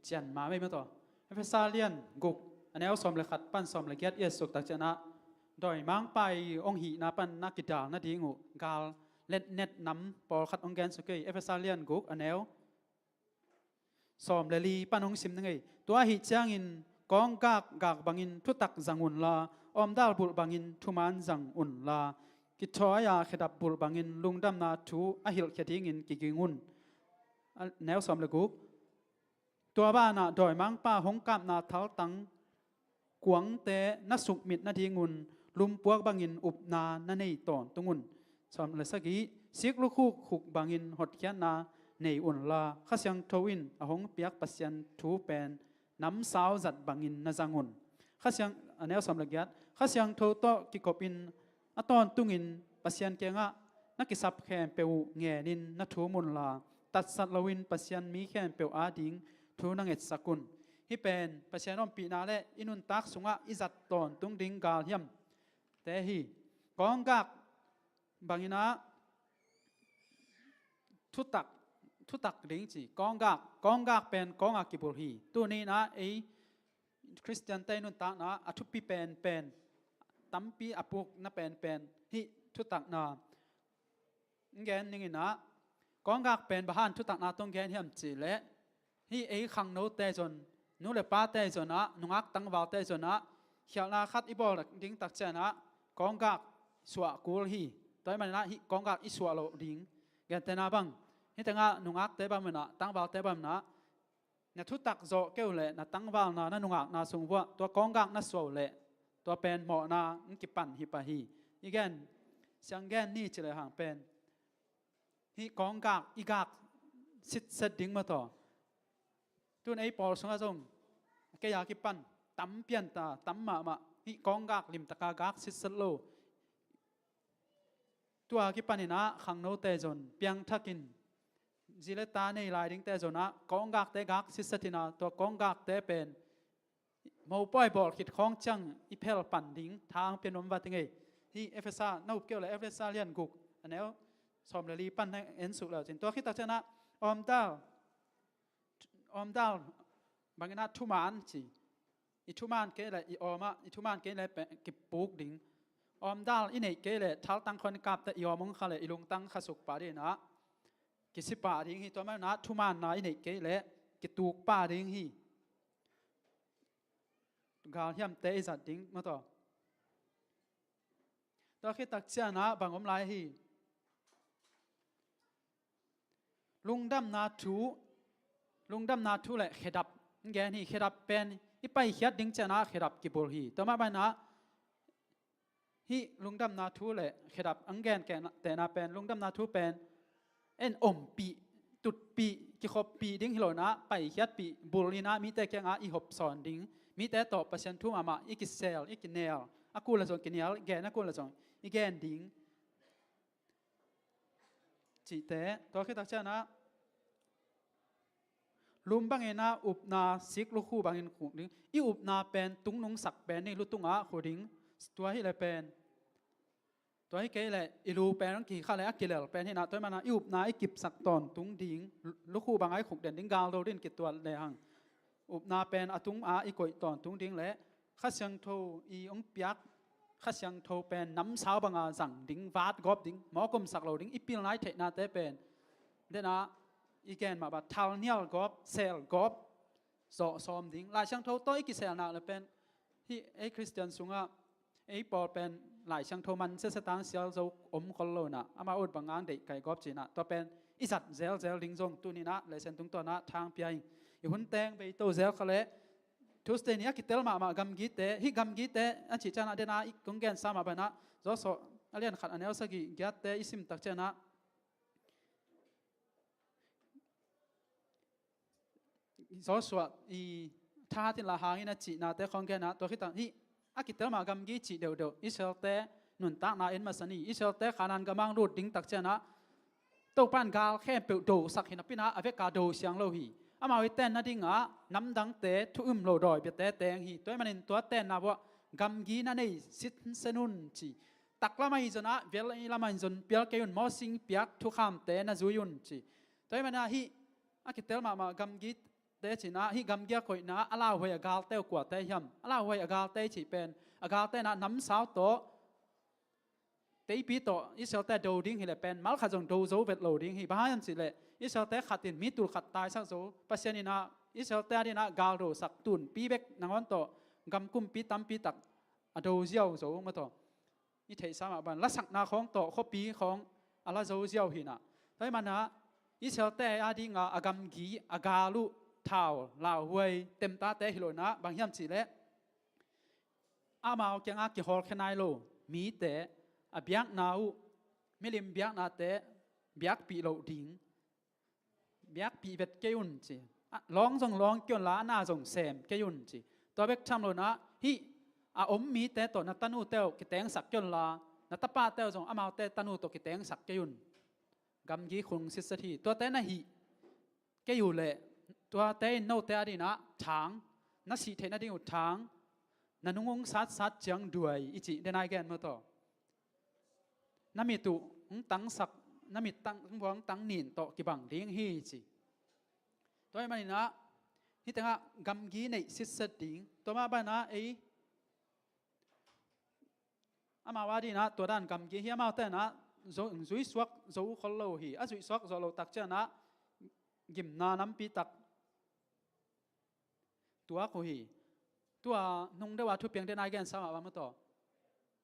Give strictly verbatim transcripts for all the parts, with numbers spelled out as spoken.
Cian ma mei mataw. Efesa lian guk, a neu sawm le khat pan sawm le giat i et suk tak cianah, dawimangpa i hong hihna pan na kidal nading uh gal letnet nam pawlkhat hong gen suk ei. Efesa lian guk, a neu sawm le li pan hong sim na ngei. Tua ahih ciangin kawnggak gak bangin thutak zang unla, awmdal bulh bangin thuman zang unla, kithawi-a khedap bulh bangin lungdamna thu a hilhkhia dingin kiging un. A neu sawm le guk. Tua banah dawimangpa hong kapna thaltang kuangte na sukmit nadingun lumpuak bangin upna na nei tawntung un. Sawm le sagih, sik lukhuk khuk bangin hotkhiatna nei unla, Kha Siangtho in a hong piak Pasian thu pen namsau zat bangin na zang un. Kha Siang, a neu sawm le giat, Kha Siangtho tawh kikopin a tawntungin Pasian kiangah na kisap khempeuh uh ngenin na thum unla, tatsat loin Pasian mi khempeuh ading thu na ngetsak un. Hih pen Pasian ompihna le i nuntak sungah i zat tawntung ding galhiamte hi. Kawnggak banginah thutak, thutak ding ci. Kawnggak, kawnggak pen kawng a kibulh hi. Tuninah ei Khristiante i nuntakna a thupi penpen, tampi a pukna penpen hih thutakna. Ngen ninginah kawnggak pen bahan thutakna tong gen hiam cihleh, hih ei khangnote zon, nu le pate zonah, nungak tangvalte zonah khialhna khat i bawl ding tak cianah kawnggak suah kul hi. Tua hi maninah hih kawnggak i suah loh ding. Gentehna bang, hih tengah nungakte bang minah, tangvalte bang minah, na thutak zawh keuh leh na tangvalna, na nungakna sung vuah tua kawnggak na suah uh leh tua pen mawhna hong kipan hi pah hi. I gen, siang gen ni cileh hang pen hih kawnggak i gak sitset ding mataw. Tun ei pawl sungah zong kei a kipan tam pianta, tam mahmah, hih kawnggak limtaka gak sitset lo. Tua kipaninah khangnote zon piangthakin zi le ta nei lai dingte zonah kawnggakte gak sitset hinah, tua kawnggakte pen mopawi bawl khit khawng ciang i phel pan ding thang pian om va ti ngei. Hih Efesa na up keuh le Efesa lian guk, a neu sawm le li pan na en suk leucin, tua khit tak cianah awmdal, awmdal banginah thuman ci. I thuman kei leh i awmah, i thuman kei leh kipuk ding. Awmdal i neih kei leh thaltang khon kapte i awm hong kha leh i lungtang kha suk pah dinah kisi pah ding hi. Tua manah thumanna i neih kei leh kituk pah ding hi. Galhiamte i zat ding mataw. Tua khit tak cianah bang om lai hi. Lungdamna thu, lungdamna thu le khedap hong gen hi. Khedap pen i paikhiat ding cianah khedap kibulh hi. Tua mah banah hih lungdamna thu le khedap hong gen keh tehna pen, lungdamna thu pen en ompih, tutpih, kikhoppih ding hi lonah paikhiatpih, bulh inah mite kiangah i hopsawn ding, mite tawh Pasian thu mahmah i kisel, i kinel, a kul le zong kinial, gen a kul le zong i gen ding. Cihte, tua khit tak cianah lum banginah upna sik lukhu bangin khuk ding. I upna pen tungnungsak pen ni, lu tungah khu ding. Tua hi le pen, tua hi kei leh i lu pen hong kikha le a kilel pen hinah, tua hi manah i upna i kipsak tawntung ding, lukhu bangah i khuk den ding, gal do din kituat le hang. Upna pen a tung a i koih tawntung ding le Kha Siangtho i hong piak Kha Siangtho pen namsau banga zang ding, vat gawp ding, mawk omsak lo ding, i pilna i theihnate pen denah i gen mah bang thalnial gawp, sel gawp, zawh sawm ding. Lai Siangtho tawh i kiselna le pen hih ei Khristian sungah ei pawl pen Lai Siangtho man sese tang sial zo om khol lo inah, amah ut bang ngang deih kai gawp cinah, tua pen i zat zelzel ding zong tuninah Laisiangtho tungtawnah thang pia ing. I hun teng bei to zel kha leh Tuesday ni a kitel mahmah gamgite, hih gamgite a cih cianah denah i kong gensa mah banah Joshua a lian khat a neu sagih giatte i sim tak cianah Joshua i thahat inla hang in a cihnate khawng genah, tua khitah hih a kitel mah gamgi cih deuhdeuh Israelte nuntakna en masa ni. Israelte Kanaan gam ah lut ding tak cianah Topa in gal khempeuh dosak hi napi inah a veka do siang lo hi. Amau i tenna dingah namdangte thu um lo dawi biate teng hi. Tua ahih manin tua tenna vuah gamgi na nei sinsen un ci. Taklam ahi zonah vel lamah in zon pial kei un, mawsing piak thukhamte na zui un ci. Tua ahih manin ah hih a kitel mahmah gamgi te cinah hih gamgi a koihnah a lauhuai a galte uh kuate hiam? A lauhuai a galte cih pen a galte inah namsau tawh teipi tawh Israelte do ding hileh pen malkhat zong do zo vet lo ding hi. Bang hang hiam cihleh Israelte khat in mi tul khat taisak zo, Pasian inah Israelte a dinah galdosak tunpi bek nangawn tawh gam kumpi tampi tak a do ziau zo mataw. I theihsa mah bang lasakna khawng tawh khuapi khawng a la zo ziau hinah. Tua hi manah Israelte a dinga a gamgi a gal uh thau lauhuai temtate hi lo inah bang hiam cihleh amau kiangah kihawlkhia nai lo mite a biakna uh, milim biaknate biakpih loh ding. Biakpih vet kei un ci. A, lawng zong lawng kei unla a na zong sem kei un ci. Tua bek tham lo inah hih a om mite tawh na tanute uh kitengsak kei unla na tapate uh zong amaute tanu tawh kitengsak kei un. Gamgi khung sitset hi. Tuate na hih kei uh leh tuate in note a dinah thang, na sih theih nading uh thang, na nung hong satsat ciang duai i cih den ai gen mataw. Na mit uh hong tangsak, na mit tang, hong buang tang nin tawh kibang ding hi ci. Tua hi maninah hih tengah gamgi neih sitset ding. Tua mah banah ei amau a dinah tua dan gamgi hi. Amaute inah zo, zuisuak zo khol lo hi. A zuisuak zo lo tak cianah gimna nampi tak tuak uh hi. Tua nung deuh a thupiang den ai gensa mah bang mataw.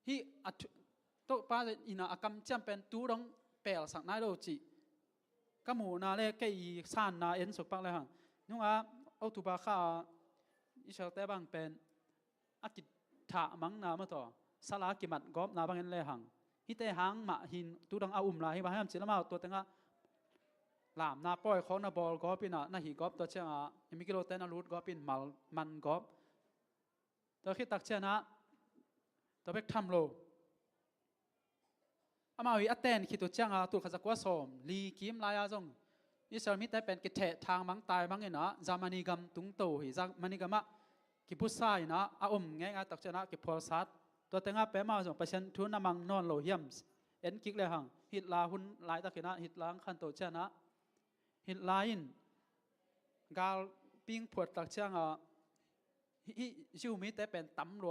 Hih a thu, Topa inah a kamciam pen tu dong pelsak nai lo cih ka muhna le kei i sanna en suk pak le hang. Nungah October kha a Israelte bang pen a kithah mangna mataw, sala kimat gawpna bangin le hang. Hihte hang mah hin tu dong a um lai hi. Bang hiam cihleh amau tua tengah lamna pawi khawng na bawl gawp inah na hih gawp tua ciangah i migilote na lut gawp in mal man gawp. Tua khit tak cianah tua bek tham lo. Amau i a ten khit uh ciangah tul khat zakua sawm li kim lai-a zong Israel mite pen kitheh thang mang tai mang inah Germany gam tungto hi. Germany gamah kibusa inah a om ngeingai tak cianah kiphualsat. Tua tengah pen amau zong Pasian thu na mang nawn lo hiam en kik le hang. Hitler hun laitak inah Hitler hong khanto cianah Hitler in galping phuat tak ciangah hih, hih Jew mite pen tam lua